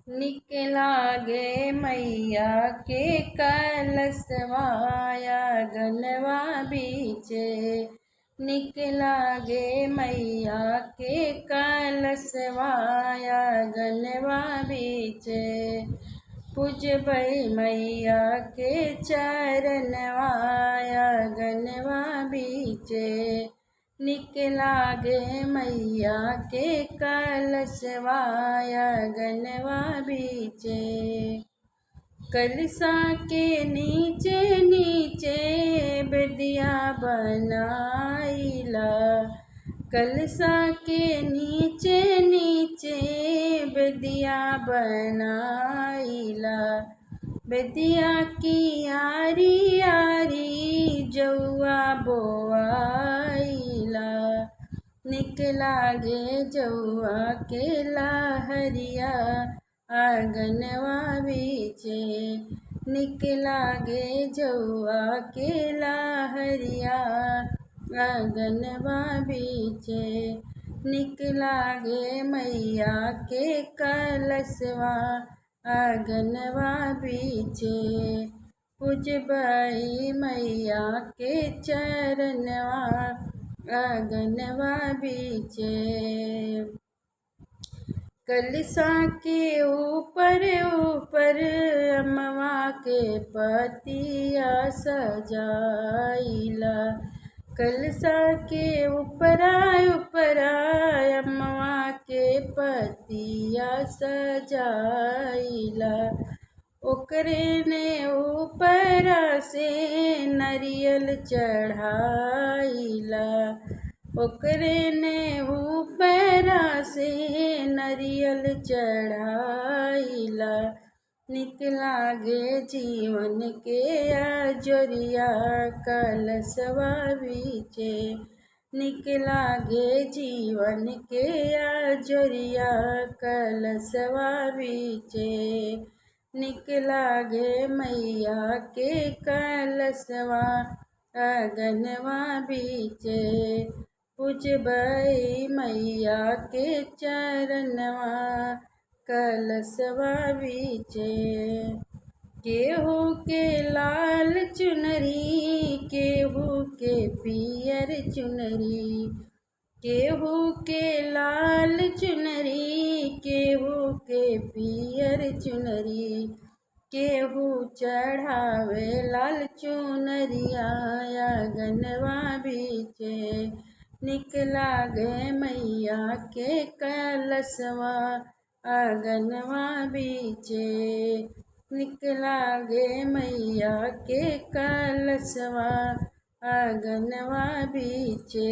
निक लागे मैया के कलशवा आंगनवा बीचे। निक लागे मैया के कलशवा आंगनवा बीचे। पूजबै मैया के चरणवा आंगनवा बीचे। निक लागे मैया के कलशवा आंगनवा बीचे। कलशा के नीचे नीचे बेदिया बनाइला। कलशा के नीचे नीचे बेदिया बनाइला। बेदिया की आरी आरी जौआ बोआइला। निक लागे जौआ के लहरिया आंगनवा बीचे। निक लागे जौआ के लहरिया आंगनवा बीचे। निक लागे मैया के कलशवा आंगनवा बीचे। पूजबै मैया के चरणवा आंगनवा बीचे। कलशा के ऊपर ऊपर अमवा के पतिया सजाइला। कलशा के ऊपरा ऊपरा अमवा के पतिया सजाइला। ओकरे ने ऊपरा से नरियल चढ़ाइला। ओकरे ने ऊपरा से नरियल चढ़ाइला। निक लागे जीवन के अजोरिया कलशवा बीचे। निक लागे जीवन के अजोरिया कलशवा बीचे। निक लागे मैया के कलशवा आंगनवा बीचे। पूजबै मैया के चरणवा कलशवा बीचे। केहू के लाल चुनरी केहू के पियर चुनरी। केहू के लाल चुनरी केहू के पियर चुनरी। केहू चढ़ावे लाल चुनरिया आंगनवा बीचे। निक लागे मैया के कलशवा आंगनवा बीचे। निक लागे मैया के कलशवा आंगनवा बीचे।